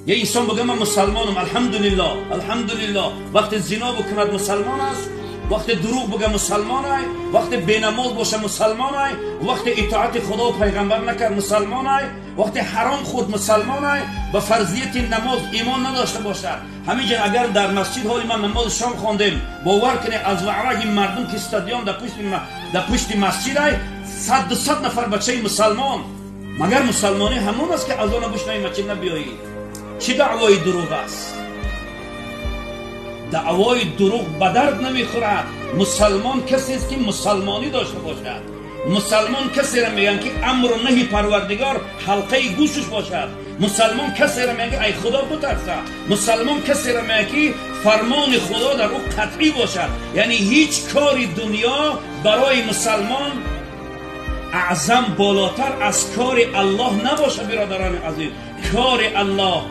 Е инсон бигӯяд: «Ман мусалмонам, алҳамдулиллоҳ, алҳамдулиллоҳ», вақте зино бикунад, мусалмон аст, вақте дурӯғ бигӯ, мусалмонай, вақте бенамоз боша, мусалмонай, вақте итоати Худо пайғамбар накард, мусалмонай, вақте ҳаром хӯрд, мусалмонай, ба фарзияти намоз имон надошта бошад. Ҳаминҷа агар дар масҷид ҳоли ман намози шом хондем, бовар кунед, аз вараги мардум, ки стадион дар пушти масҷидай, 100, 200 нафар бачаи мусалмон. Магар мусалмонӣ ҳамон аст, ки азона бишнави, масҷид набиёӣ? Чӣ даъвои дурӯғ аст? Даъвои дурӯғ ба дард намехӯрад. Мусалмон касест, ки мусалмонӣ дошта бошад. Мусалмон касеро мегӯянд, ки амру наҳи Парвардигор ҳалқаи гӯшаш бошад. Мусалмон касеро мегӯянд, ки ай Худо бутарса. Мусалмон касеро мегӯянд, ки фармони Худо дар ӯ қатъӣ бошад, яъне ҳеҷ кори дунё барои мусалмон аъзам, болотар аз кори Аллоҳ набошад. Биродарони азиз, кори Аллоҳ.